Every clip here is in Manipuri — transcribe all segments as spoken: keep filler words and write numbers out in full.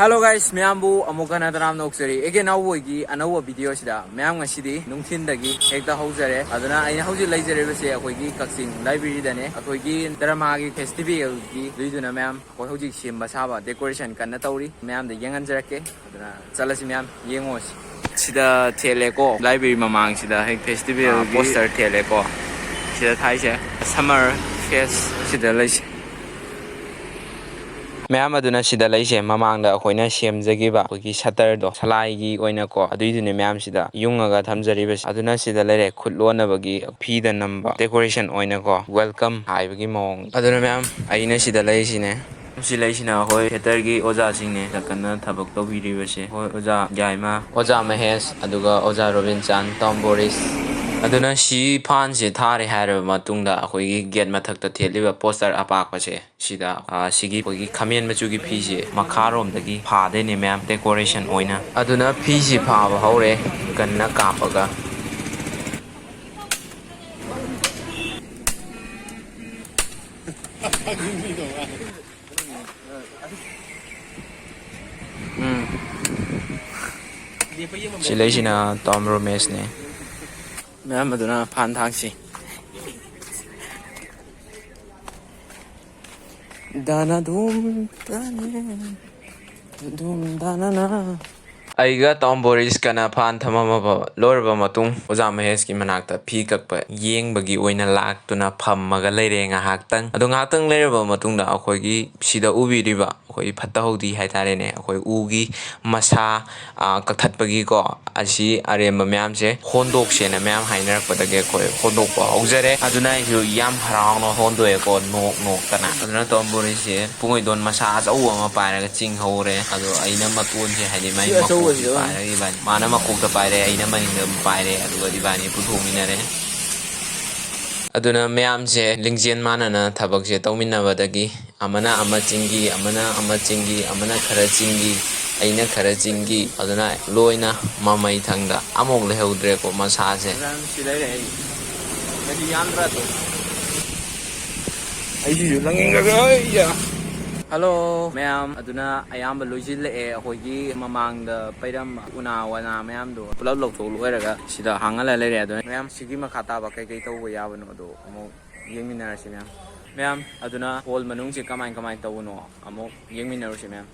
Hello guys, ꯃꯌꯥꯝꯕꯨ ꯑꯃꯨꯛ ꯍꯟꯅ ꯇꯔꯥꯝꯅ ꯑꯣꯛꯆꯔꯤ꯫ ꯑꯦ ꯀꯦ ꯅꯥꯎꯕꯣꯏꯒꯤ ꯑꯅꯧꯕ ꯚꯤꯗꯤꯑꯣꯁꯤꯗ ꯃꯌꯥꯝ ꯉꯁꯤꯗꯤ ꯅꯨꯡꯊꯤꯟꯗꯒꯤ ꯍꯦꯛꯇ ꯍꯧꯖꯔꯦ꯫ ꯑꯗꯨꯅ ꯑꯩꯅ ꯍꯧꯖꯤꯛ ꯂꯩꯖꯔꯤꯕꯁꯦ ꯑꯩꯈꯣꯏꯒꯤ ꯀꯛꯆꯤꯡ ꯂꯥꯏꯕ꯭ꯔꯦꯔꯤꯗꯅꯦ꯫ ꯑꯩꯈꯣꯏꯒꯤ ꯗ꯭ꯔꯃꯥꯒꯤ ꯐꯦꯁꯇꯤꯚꯦꯜꯒꯤ ꯑꯗꯨꯏꯗꯨꯅ ꯃꯌꯥꯝ ꯑꯩꯈꯣꯏ ꯍꯧꯖꯤꯛ ꯁꯦꯝꯕ ꯁꯥꯕ ꯗꯦꯀꯣꯔꯦꯁꯟ ꯀꯟꯅ ꯇꯧꯔꯤ꯫ ꯃꯌꯥꯝꯗ ꯌꯦꯡꯍꯟꯖꯔꯛꯀꯦ꯫ ꯑꯗꯨꯅ ꯆꯠꯂꯁꯤ ꯃꯌꯥꯝ ꯌꯦꯡꯉꯣꯁꯤ꯫ ꯁꯤꯗ ꯊꯦꯠꯂꯦꯀꯣ, ꯂꯥꯏꯕ꯭ꯔꯦꯔꯤ ꯃꯃꯥꯡꯁꯤꯗ ꯍꯦꯛ ꯐꯦꯁꯇꯤꯚꯦꯜꯒꯤ ꯄꯣꯁꯇꯔ ꯊꯦꯠꯂꯦꯀꯣ꯫ ꯁꯤꯗ ꯊꯥꯏꯁꯦ ꯁꯝꯃꯔ ꯐꯦꯁ ꯁꯤꯗ ꯂꯩꯁꯦ꯫ ꯃꯌꯥꯝ ꯑꯗꯨꯅ ꯁꯤꯗ ꯂꯩꯁꯦ ꯃꯃꯥꯡꯗ ꯑꯩꯈꯣꯏꯅ ꯁꯦꯝꯖꯈꯤꯕ ꯑꯩꯈꯣꯏꯒꯤ ꯁꯇꯔꯗꯣ ꯁꯂꯥꯏꯒꯤ ꯑꯣꯏꯅꯀꯣ, ꯑꯗꯨꯏꯗꯨꯅꯦ ꯃꯌꯥꯝ ꯁꯤꯗ ꯌꯨꯡꯉꯒ ꯊꯝꯖꯔꯤꯕꯁꯦ꯫ ꯑꯗꯨꯅ ꯁꯤꯗ ꯂꯩꯔꯦ ꯈꯨꯠ ꯂꯣꯟꯅꯕꯒꯤ ꯐꯤꯗ ꯅꯝꯕ ꯗꯦꯀꯣꯔꯦꯁꯟ ꯑꯣꯏꯅꯀꯣ, ꯋꯦꯜꯀꯝ ꯍꯥꯏꯕꯒꯤ ꯃꯑꯣꯡ꯫ ꯑꯗꯨꯅ ꯃꯌꯥꯝ ꯑꯩꯅ ꯁꯤꯗ ꯂꯩꯔꯤꯁꯤꯅꯦ꯫ ꯁꯤ ꯂꯩꯁꯤꯅ ꯑꯩꯈꯣꯏ ꯊꯤꯌꯦꯇꯔꯒꯤ ꯑꯣꯖꯥꯁꯤꯡꯅꯦ ꯀꯟꯅ ꯊꯕꯛ ꯇꯧꯕꯤꯔꯤꯕꯁꯦ꯫ ꯑꯩꯈꯣꯏ ꯑꯣꯖꯥ ꯌꯥꯏꯃ, ꯑꯣꯖꯥ ꯃꯍꯦꯁ, ꯑꯗꯨꯒ ꯑꯣꯖꯥ ꯔꯣꯕꯤꯟꯆꯥꯟ, ꯇꯣꯝ ꯕꯣꯔꯤꯁ꯫ ꯑꯗꯨꯅ ꯁꯤ ꯐꯥꯟꯁꯦ ꯊꯥꯔꯦ ꯍꯥꯏꯔꯕ ꯃꯇꯨꯡꯗ ꯑꯩꯈꯣꯏꯒꯤ ꯒꯦꯠ ꯃꯊꯛꯇ ꯊꯦꯠꯂꯤꯕ ꯄꯣꯁꯇꯔ ꯑꯄꯥꯛꯄꯁꯦ ꯁꯤꯗ, ꯑ, ꯁꯤꯒꯤ ꯑꯩꯈꯣꯏꯒꯤ ꯈꯥꯃꯦꯟ ꯃꯆꯨꯒꯤ ꯐꯤꯁꯦ ꯃꯈꯥꯔꯣꯝꯗꯒꯤ ꯐꯥꯗꯣꯏꯅꯦ ꯃꯌꯥꯝ ꯗꯦꯀꯣꯔꯦꯁꯟ ꯑꯣꯏꯅ꯫ ꯑꯗꯨꯅ ꯐꯤꯁꯤ ꯐꯥꯕ ꯍꯧꯔꯦ ꯒꯟꯅ ꯀꯥꯞꯄꯒ꯫ ꯎꯝ꯫ ꯁꯤ ꯂꯩꯁꯤꯅ ꯇꯣꯝ ꯔꯣꯃꯦꯁꯅꯦ꯫ ꯃꯌꯥꯝ ꯑꯗꯨꯅ ꯐꯥꯟ ꯊꯥꯡꯁꯤ꯫ ꯗꯥꯅꯥ ꯗꯨꯝ ꯗꯥꯅꯦ꯫ ꯗꯨꯝ ꯗꯥꯅꯥꯅꯥ꯫ ꯑꯩꯒ ꯇꯣꯝ ꯕꯣꯔꯤꯁꯀꯅ ꯐꯥꯟ ꯊꯝꯃꯝꯃꯕ ꯂꯣꯏꯔꯕ ꯃꯇꯨꯡ, ꯑꯣꯖꯥ ꯃꯍꯦꯁꯀꯤ ꯃꯅꯥꯛꯇ ꯐꯤ ꯀꯛꯄ ꯌꯦꯡꯕꯒꯤ ꯑꯣꯏꯅ ꯂꯥꯛꯇꯨꯅ ꯐꯝꯃꯒ ꯂꯩꯔꯦ ꯉꯥꯏꯍꯥꯛꯇꯪ꯫ ꯑꯗꯣ ꯉꯥꯏꯍꯥꯛꯇꯪ ꯂꯩꯔꯕ ꯃꯇꯨꯡꯗ ꯑꯩꯈꯣꯏꯒꯤ ꯁꯤꯗ ꯎꯕꯤꯔꯤꯕ ꯑꯩꯈꯣꯏ ꯐꯠꯇ ꯍꯥꯎꯊꯤ ꯍꯥꯏꯇꯥꯔꯦꯅꯦ, ꯑꯩꯈꯣꯏ ꯎꯒꯤ ꯃꯁꯥ, ꯑ, ꯀꯛꯊꯠꯄꯒꯤꯀꯣ, ꯑꯁꯤ ꯑꯔꯦꯝꯕ ꯃꯌꯥꯝꯁꯦ ꯍꯣꯟꯗꯣꯛꯁꯦꯅ ꯃꯌꯥꯝ ꯍꯥꯏꯅꯔꯛꯄꯗꯒꯤ ꯑꯩꯈꯣꯏ ꯍꯣꯟꯗꯣꯛꯄ ꯍꯧꯖꯔꯦ꯫ ꯑꯗꯨꯅ ꯑꯩꯁꯨ ꯌꯥꯝ ꯍꯔꯥꯎꯅ ꯍꯣꯟꯗꯣꯛꯑꯦꯀꯣ, ꯅꯣꯛ ꯅꯣꯛꯇꯅ꯫ ꯑꯗꯨꯅ ꯇꯣꯝ ꯕꯣꯔꯤꯁꯁꯦ ꯄꯨꯡꯑꯣꯏꯗꯣꯟ ꯃꯁꯥ ꯑꯆꯧꯕ ꯑꯃ ꯄꯥꯏꯔꯒ ꯆꯤꯡ ꯍꯧꯔꯦ꯫ ꯑꯗꯣ ꯑꯩꯅ ꯃꯇꯣꯟꯁꯦ, ꯍꯥꯏꯗꯤ ꯃꯥꯏ ꯁꯤ ꯃꯀꯣꯛꯁꯤ ꯑꯆꯧꯕꯁꯤꯗ ꯄꯥꯏꯔꯒ ꯏꯕꯥꯅꯤ, ꯃꯥꯅ ꯃꯀꯣꯛꯇ ꯄꯥꯏꯔꯦ, ꯑꯩꯅ ꯃꯅꯤꯡꯗ ꯑꯃꯨꯛ ꯄꯥꯏꯔꯦ, ꯑꯗꯨꯒ ꯏꯕꯥꯅꯤ ꯄꯨꯊꯣꯛꯃꯤꯟꯅꯔꯦ꯫ ꯑꯗꯨꯅ ꯃꯌꯥꯝꯁꯦ ꯂꯤꯡꯖꯦꯜ ꯃꯥꯟꯅꯅ ꯊꯕꯛꯁꯦ ꯇꯧꯃꯤꯟꯅꯕꯗꯒꯤ ꯑꯃꯅ ꯑꯃ ꯆꯤꯡꯈꯤ, ꯑꯃꯅ ꯑꯃ ꯆꯤꯡꯈꯤ, ꯑꯃꯅ ꯈꯔ ꯆꯤꯡꯈꯤ, ꯑꯩꯅ ꯈꯔ ꯆꯤꯡꯈꯤ꯫ ꯑꯗꯨꯅ ꯂꯣꯏꯅ ꯃꯃꯩ ꯊꯪꯗ ꯑꯃꯨꯛ ꯂꯩꯍꯧꯗ꯭ꯔꯦꯀꯣ ꯃꯁꯥꯁꯦ꯫ ꯁꯤ ꯂꯩꯔꯦ ꯑꯩ꯫ ꯑꯩꯗꯤ ꯌꯥꯝꯗ꯭ꯔꯥ ꯇꯣ? ꯑꯩꯁꯤꯁꯨ ꯂꯪꯅꯤꯡꯈ꯭ꯔꯒ, ꯑꯩ ꯌꯥ꯫ ꯍꯜꯂꯣ ꯃꯌꯥꯝ, ꯑꯗꯨꯅ ꯑꯌꯥꯝꯕ ꯂꯣꯏꯁꯤꯜꯂꯛꯑꯦ꯫ ꯑꯩꯈꯣꯏꯒꯤ ꯃꯃꯥꯡꯗ ꯄꯩꯔꯝꯕ ꯎꯅꯥ ꯋꯥꯅꯥ ꯃꯌꯥꯝꯗꯣ ꯄꯨꯂꯞ ꯂꯧꯊꯣꯛ ꯂꯣꯏꯔꯒ ꯁꯤꯗ ꯍꯥꯡꯍꯜꯂ ꯂꯩꯔꯦ꯫ ꯑꯗꯨꯅ ꯃꯌꯥꯝ, ꯁꯤꯒꯤ ꯃꯈꯥ ꯇꯥꯕ ꯀꯩꯀꯩ ꯇꯧꯕ ꯌꯥꯕꯅꯣꯗꯣ ꯑꯃꯨꯛ ꯌꯦꯡꯃꯤꯟꯅꯔꯁꯤ ꯃꯌꯥꯝ꯫ ꯃꯌꯥꯝ, ꯑꯗꯨꯅ ꯍꯣꯜ ꯃꯅꯨꯡꯁꯦ ꯀꯃꯥꯏ ꯀꯃꯥꯏꯅ ꯇꯧꯕꯅꯣ ꯑꯃꯨꯛ ꯌꯦꯡꯃꯤꯟꯅꯔꯨꯁꯤ ꯃꯌꯥꯝ꯫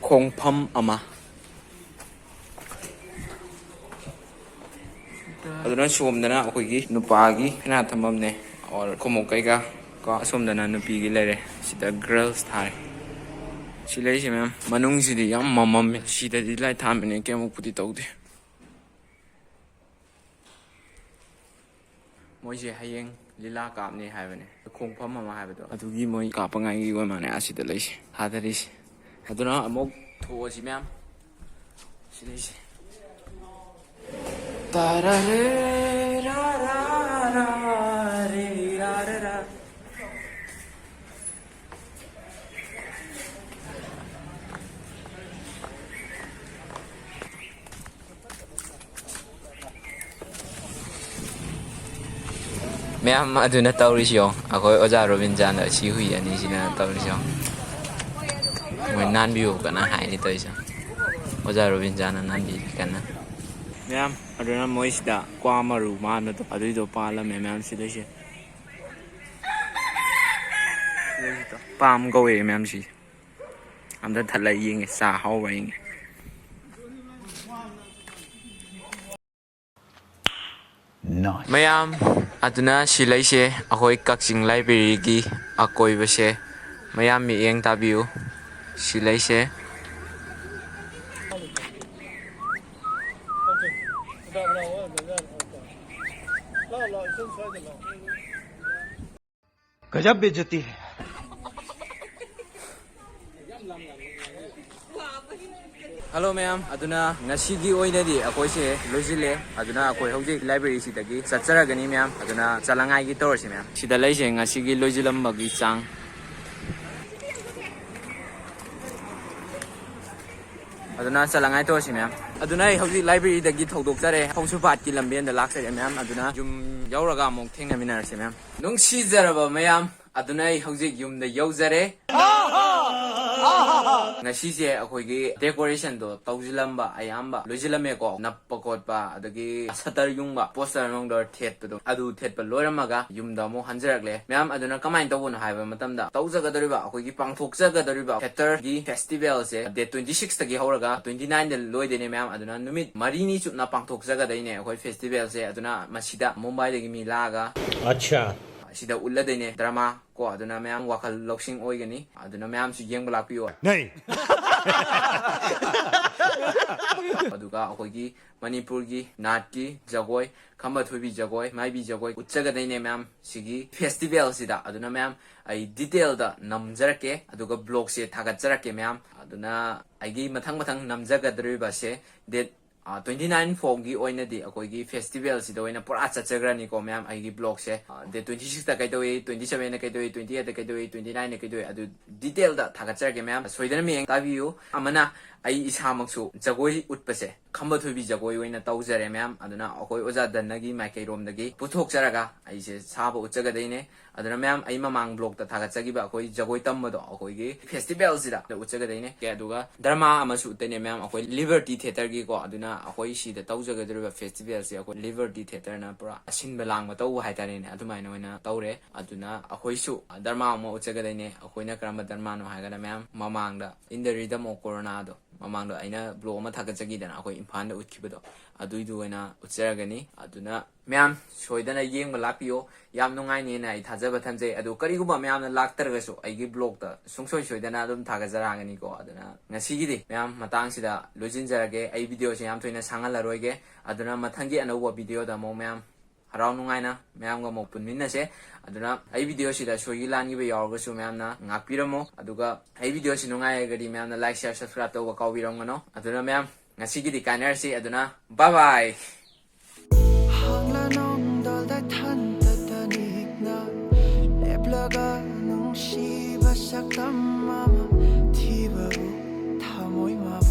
ꯈꯣꯡꯐꯝ ꯑꯃ꯫ ꯑꯗꯨꯅ ꯁꯣꯝꯗꯅ ꯑꯩꯈꯣꯏꯒꯤ ꯅꯨꯄꯥꯒꯤ ꯄꯦꯅꯥ ꯊꯝꯐꯝꯅꯦ, ꯑꯣꯔ ꯈꯣꯡꯎꯞ ꯀꯩꯀꯥ ꯀꯣ꯫ ꯑꯁꯣꯝꯗꯅ ꯅꯨꯄꯤꯒꯤ ꯂꯩꯔꯦ꯫ ꯁꯤꯗ ꯒꯔꯜꯁ ꯊꯥꯔꯦ꯫ ꯁꯤ ꯂꯩꯔꯤꯁꯦ ꯃꯌꯥꯝ, ꯃꯅꯨꯡꯁꯤꯗꯤ ꯌꯥꯝ ꯃꯝꯃꯝꯃꯦ꯫ ꯁꯤꯗꯗꯤ ꯂꯥꯏꯠ ꯊꯥꯟꯕꯅꯦ, ꯀꯌꯥꯃꯨꯛꯄꯨꯗꯤ ꯇꯧꯗꯦ꯫ ꯃꯣꯏꯁꯦ ꯍꯌꯦꯡ ꯂꯤꯂꯥ ꯀꯥꯞꯅꯤ ꯍꯥꯏꯕꯅꯦ꯫ ꯈꯣꯡꯐꯝ ꯑꯃ ꯍꯥꯏꯕꯗꯣ ꯑꯗꯨꯒꯤ ꯃꯣꯏ ꯀꯥꯞꯄꯉꯥꯏꯒꯤ ꯑꯣꯏ ꯃꯥꯜꯂꯦ ꯑꯁꯤꯗ ꯂꯩꯁꯦ, ꯊꯥꯗꯔꯤꯁꯦ꯫ ꯑꯗꯨꯅ ꯑꯃꯨꯛ ꯊꯣꯛꯑꯁꯤ ꯃꯌꯥꯝ꯫ ꯁꯤ ꯂꯩꯁꯦ꯫ ꯇꯥꯔꯥꯔꯦ ꯔꯥ ꯔꯥ ꯔꯥ ꯔꯦ ꯔꯥ ꯔꯥ ꯔꯥ꯫ ꯃꯌꯥꯝ ꯑꯗꯨꯅ ꯇꯧꯔꯤꯁꯤ ꯌꯦꯡꯉꯣ꯫ ꯑꯩꯈꯣꯏ ꯑꯣꯖꯥ ꯔꯣꯕꯤꯟꯆꯥꯟꯗ ꯁꯤ ꯍꯨꯏ ꯑꯅꯤꯁꯤꯅ ꯇꯧꯔꯤꯁꯤ ꯌꯦꯡꯉꯣ꯫ ꯃꯣꯏ ꯅꯥꯟꯕꯤꯌꯨ ꯀꯟꯅ ꯍꯥꯏꯔꯤ ꯇꯧꯔꯤꯁꯦ꯫ ꯑꯣꯖꯥ ꯔꯣꯕꯤꯟꯆꯥꯟꯅ ꯅꯥꯟꯕꯤꯔꯤ ꯀꯟꯅ꯫ ꯃꯌꯥꯝ ꯑꯗꯨꯅ ꯃꯣꯏꯁꯤꯗ ꯀ꯭ꯋꯥ ꯃꯔꯨ ꯃꯥꯟꯕꯗꯣ ꯑꯗꯨꯏꯗꯣ ꯄꯥꯜꯂꯝꯃꯦ ꯃꯌꯥꯝ ꯁꯤꯗꯩꯁꯦ꯫ ꯄꯥꯝ ꯀꯧꯋꯦ ꯃꯌꯥꯝꯁꯤ꯫ ꯑꯝꯇ ꯊꯠꯂ ꯌꯦꯡꯒꯦ, ꯆꯥ ꯍꯥꯎꯕ꯭ꯔꯥ ꯌꯦꯡꯒꯦ꯫ ꯃꯌꯥꯝ, ꯑꯗꯨꯅ ꯁꯤ ꯂꯩꯁꯦ ꯑꯩꯈꯣꯏ ꯀꯛꯆꯤꯡ ꯂꯥꯏꯕ꯭ꯔꯦꯔꯤꯒꯤ ꯑꯀꯣꯏꯕꯁꯦ꯫ ꯃꯌꯥꯝ ꯃꯤꯠꯌꯦꯡ ꯇꯥꯕꯤꯌꯨ꯫ ꯁꯤ ꯂꯩꯁꯦ꯫ गजब बेइज्जती है। ꯍꯜꯂꯣ ꯃꯌꯥꯝ, ꯑꯗꯨꯅ ꯉꯁꯤꯒꯤ ꯑꯣꯏꯅꯗꯤ ꯑꯩꯈꯣꯏꯁꯦ ꯂꯣꯏꯁꯤꯜꯂꯦ꯫ ꯑꯗꯨꯅ ꯑꯩꯈꯣꯏ ꯍꯧꯖꯤꯛ ꯂꯥꯏꯕ꯭ꯔꯦꯔꯤꯁꯤꯗꯒꯤ ꯆꯠꯆꯔꯒꯅꯤ ꯃꯌꯥꯝ꯫ ꯑꯗꯨꯅ ꯆꯠꯂꯉꯥꯏꯒꯤ ꯇꯧꯔꯁꯤ ꯃꯌꯥꯝ꯫ ꯁꯤꯗ ꯂꯩꯁꯦ ꯉꯁꯤꯒꯤ ꯂꯣꯏꯁꯤꯜꯂꯝꯕꯒꯤ ꯆꯥꯡ꯫ ꯑꯗꯨꯅ ꯆꯠꯂꯉꯥꯏ ꯇꯧꯔꯁꯤ ꯃꯌꯥꯝ꯫ ꯑꯗꯨꯅ ꯑꯩ ꯍꯧꯖꯤꯛ ꯂꯥꯏꯕ꯭ꯔꯦꯔꯤꯗꯒꯤ ꯊꯧꯗꯣꯛꯆꯔꯦ, ꯈꯣꯡꯁꯨꯄꯥꯠꯀꯤ ꯂꯝꯕꯦꯟꯗ ꯂꯥꯛꯆꯔꯦ ꯃꯌꯥꯝ꯫ ꯑꯗꯨꯅ ꯌꯨꯝ ꯌꯧꯔꯒ ꯑꯃꯨꯛ ꯊꯦꯡꯅꯃꯤꯟꯅꯔꯁꯤ ꯃꯌꯥꯝ꯫ ꯅꯨꯡꯁꯤꯖꯔꯕ ꯃꯌꯥꯝ, ꯑꯗꯨꯅ ꯑꯩ ꯍꯧꯖꯤꯛ ꯌꯨꯝꯗ ꯌꯧꯖꯔꯦ꯫ ꯉꯁꯤꯁꯦ ꯑꯩꯈꯣꯏꯒꯤ decorationꯗꯣ ꯇꯧꯁꯤꯜꯂꯝꯕ ꯑꯌꯥꯝꯕ ꯂꯣꯏꯁꯤꯜꯂꯝꯃꯦꯀꯣ꯫ ꯅꯞꯄ ꯈꯣꯠꯄ, ꯑꯗꯒꯤ shutter ꯌꯨꯡꯕ, poster ꯅꯨꯡꯗꯔ ꯊꯦꯠꯄꯗꯣ, ꯑꯗꯨ ꯊꯦꯠꯄ ꯂꯣꯏꯔꯝꯃꯒ ꯌꯨꯝꯗ ꯑꯃꯨꯛ ꯍꯟꯖꯔꯛꯂꯦ꯫ ꯃꯌꯥꯝ, ꯑꯗꯨꯅ ꯀꯃꯥꯏꯅ ꯇꯧꯕꯅꯣ ꯍꯥꯏꯕ ꯃꯇꯝꯗ, ꯇꯧꯖꯒꯗꯧꯔꯤꯕ, ꯑꯩꯈꯣꯏꯒꯤ ꯄꯥꯡꯊꯣꯛꯆꯒꯗꯧꯔꯤꯕ theatreꯒꯤ festivalꯁꯦ date twenty sixꯇꯒꯤ ꯍꯧꯔꯒ twenty nineꯗ ꯂꯣꯏꯗꯣꯏꯅꯦ꯫ ꯃꯌꯥꯝ, ꯑꯗꯨꯅ ꯅꯨꯃꯤꯠ ꯃꯔꯤꯅꯤ ꯆꯨꯞꯅ ꯄꯥꯡꯊꯣꯛꯆꯒꯗꯣꯏꯅꯦ ꯑꯩꯈꯣꯏ festivalꯁꯦ꯫ ꯑꯗꯨꯅ ꯃꯁꯤꯗ ꯃꯨꯝꯕꯥꯏꯗꯒꯤ ꯃꯤ ꯂꯥꯛꯑꯒ ꯑꯠꯆꯥ꯫ ꯁꯤꯗ ꯎꯠꯂꯗꯣꯏꯅꯦ drama ꯀꯣ꯫ ꯑꯗꯨꯅ ꯃꯌꯥꯝ ꯋꯥꯈꯜ ꯂꯧꯁꯤꯡ ꯑꯣꯏꯒꯅꯤ꯫ ꯑꯗꯨꯅ ꯃꯌꯥꯝꯁꯨ ꯌꯦꯡꯕ ꯂꯥꯛꯄꯤꯌꯣ꯫ ꯅꯩ! ꯑꯗꯨꯒ ꯑꯩꯈꯣꯏꯒꯤ ꯃꯅꯤꯄꯨꯔꯒꯤ ꯅꯥꯠꯀꯤ ꯖꯒꯣꯏ, ꯈꯝꯕ ꯊꯣꯏꯕꯤ ꯖꯒꯣꯏ, ꯃꯥꯏꯕꯤ ꯖꯒꯣꯏ ꯎꯠꯆꯒꯗꯣꯏꯅꯦ ꯃꯌꯥꯝ ꯁꯤꯒꯤ festivalꯁꯤꯗ꯫ ꯑꯗꯨꯅ ꯃꯌꯥꯝ, ꯑꯩ detailꯗ ꯅꯝꯖꯔꯛꯀꯦ, ꯑꯗꯨꯒ vlogꯁꯦ ꯊꯥꯒꯠꯆꯔꯛꯀꯦ ꯃꯌꯥꯝ꯫ ꯑꯗꯨꯅ ꯑꯩꯒꯤ ꯃꯊꯪ ꯃꯊꯪ ꯅꯝꯖꯒꯗꯧꯔꯤꯕꯁꯦ date ꯑ, twenty nine ꯐꯥꯎꯒꯤ ꯑꯣꯏꯅꯗꯤ ꯑꯩꯈꯣꯏꯒꯤ festivalꯁꯤꯗ ꯑꯣꯏꯅ ꯄꯨꯔꯥ ꯆꯠꯆꯈ꯭ꯔꯅꯤꯀꯣ ꯃꯌꯥꯝ꯫ ꯑꯩꯒꯤ vlogꯁꯦ, ꯑ, date twenty sixꯇ ꯀꯩꯗꯧꯏ, twenty sevenꯗ ꯀꯩꯗꯧꯏ, twenty eightꯇ ꯀꯩꯗꯧꯏ, twenty nineꯗ ꯀꯩꯗꯧꯏ, ꯑꯗꯨ detailꯗ ꯊꯥꯒꯠꯆꯔꯛꯀꯦ ꯃꯌꯥꯝ꯫ ꯁꯣꯏꯗꯅ ꯃꯤꯠꯌꯦꯡ ꯇꯥꯕꯤꯌꯨ꯫ ꯑꯃꯅ, ꯑꯩ ꯏꯁꯥꯃꯛꯁꯨ ꯖꯒꯣꯏ ꯎꯠꯄꯁꯦ ꯈꯝꯕ ꯊꯣꯏꯕꯤ ꯖꯒꯣꯏ ꯑꯣꯏꯅ ꯇꯧꯖꯔꯦ ꯃꯌꯥꯝ꯫ ꯑꯗꯨꯅ ꯑꯩꯈꯣꯏ ꯑꯣꯖꯥ ꯗꯟꯅꯒꯤ ꯃꯥꯏꯀꯩꯔꯣꯝꯗꯒꯤ ꯄꯨꯊꯣꯛꯆꯔꯒ ꯑꯩꯁꯦ ꯁꯥꯕ ꯎꯠꯆꯒꯗꯣꯏꯅꯦ꯫ ꯑꯗꯨꯅ ꯃꯌꯥꯝ, ꯑꯩ ꯃꯃꯥꯡ vlogꯇ ꯊꯥꯒꯠꯆꯈꯤꯕ ꯑꯩꯈꯣꯏ ꯖꯒꯣꯏ ꯇꯝꯕꯗꯣ ꯑꯩꯈꯣꯏꯒꯤ festivalꯁꯤꯗ ꯎꯠꯆꯒꯗꯣꯏꯅꯦ꯫ ꯑꯗꯨꯒ drama ꯑꯃꯁꯨ ꯎꯠꯇꯣꯏꯅꯦ ꯃꯌꯥꯝ, ꯑꯩꯈꯣꯏ Liberty Theatreꯒꯤꯀꯣ꯫ ꯑꯗꯨꯅ ꯑꯩꯈꯣꯏ ꯁꯤꯗ ꯇꯧꯖꯒꯗꯧꯔꯤꯕ festivalꯁꯦ ꯑꯩꯈꯣꯏ Liberty Theatreꯅ ꯄꯨꯔꯥ ꯑꯁꯤꯟꯕ ꯂꯥꯡꯕ ꯇꯧꯕ ꯍꯥꯏꯇꯥꯔꯦꯅꯦ, ꯑꯗꯨꯃꯥꯏꯅ ꯑꯣꯏꯅ ꯇꯧꯔꯦ꯫ ꯑꯗꯨꯅ ꯑꯩꯈꯣꯏꯁꯨ drama ꯑꯃ ꯎꯠꯆꯒꯗꯣꯏꯅꯦ꯫ ꯑꯩꯈꯣꯏꯅ ꯀꯔꯝꯕ dramaꯅꯣ ꯍꯥꯏꯔꯒꯅ ꯃꯌꯥꯝ, ꯃꯃꯥꯡꯗ In the Rhythm of Coronaꯗꯣ, ꯃꯃꯥꯡꯗ ꯑꯩꯅ vlog ꯑꯃ ꯊꯥꯒꯠꯆꯈꯤꯗꯅ, ꯑꯩꯈꯣꯏ ꯏꯝꯐꯥꯜꯗ ꯎꯠꯈꯤꯕꯗꯣ, ꯑꯗꯨꯏꯗꯨ ꯑꯣꯏꯅ ꯎꯠꯆꯔꯒꯅꯤ꯫ ꯑꯗꯨꯅ ꯃꯌꯥꯝ ꯁꯣꯏꯗꯅ ꯌꯦꯡꯕ ꯂꯥꯛꯄꯤꯌꯣ꯫ ꯌꯥꯝ ꯅꯨꯡꯉꯥꯏꯅꯦꯅ ꯑꯩ ꯊꯥꯖꯕ ꯊꯝꯖꯩ꯫ ꯑꯗꯨ ꯀꯔꯤꯒꯨꯝꯕ ꯃꯌꯥꯝꯅ ꯂꯥꯛꯇ꯭ꯔꯒꯁꯨ ꯑꯩꯒꯤ vlogꯇ ꯁꯨꯡꯁꯣꯏ ꯁꯣꯏꯗꯅ ꯑꯗꯨꯝ ꯊꯥꯒꯠꯆꯔꯛꯑꯒꯅꯤꯀꯣ꯫ ꯑꯗꯨꯅ ꯉꯁꯤꯒꯤꯗꯤ ꯃꯌꯥꯝ ꯃꯇꯥꯡꯁꯤꯗ ꯂꯣꯏꯁꯤꯟꯖꯔꯒꯦ꯫ ꯑꯩ videoꯁꯦ ꯌꯥꯝ ꯊꯣꯏꯅ ꯁꯥꯡꯍꯜꯂꯔꯣꯏꯒꯦ꯫ ꯑꯗꯨꯅ ꯃꯊꯪꯒꯤ ꯑꯅꯧꯕ videoꯗ ꯑꯃꯨꯛ ꯃꯌꯥꯝ ꯍꯔꯥꯎ ꯅꯨꯡꯉꯥꯏꯅ ꯃꯌꯥꯝꯒ ꯑꯃꯨꯛ ꯄꯨꯟꯃꯤꯟꯅꯁꯦ꯫ ꯑꯗꯨꯅ ꯑꯩ videoꯁꯤꯗ ꯁꯣꯏꯈꯤ ꯂꯥꯟꯈꯤꯕ ꯌꯥꯎꯔꯒꯁꯨ ꯃꯌꯥꯝꯅ ꯉꯥꯛꯄꯤꯔꯝꯃꯣ꯫ ꯑꯗꯨꯒ ꯑꯩ videoꯁꯤ ꯅꯨꯡꯉꯥꯏꯔꯒꯗꯤ ꯃꯌꯥꯝꯅ like, share, subscribe ꯇꯧꯕ ꯀꯥꯎꯕꯤꯔꯝꯒꯅꯣ꯫ ꯑꯗꯨꯅ ꯃꯌꯥꯝ, ꯉꯁꯤꯒꯤꯗꯤ ꯀꯥꯏꯅꯔꯁꯤ꯫ ꯑꯗꯨꯅ bye bye꯫ ꯍꯥꯡꯂꯅꯨꯡꯗꯣꯜꯗ ꯊꯟꯇ ꯇꯅꯤꯛꯅ ꯂꯦꯞꯂꯒ ꯅꯨꯡꯁꯤꯕ ꯁꯛꯇꯝ ꯑꯃ ꯊꯤꯕꯕꯨ ꯊꯃꯣꯏ ꯃꯥꯕꯨ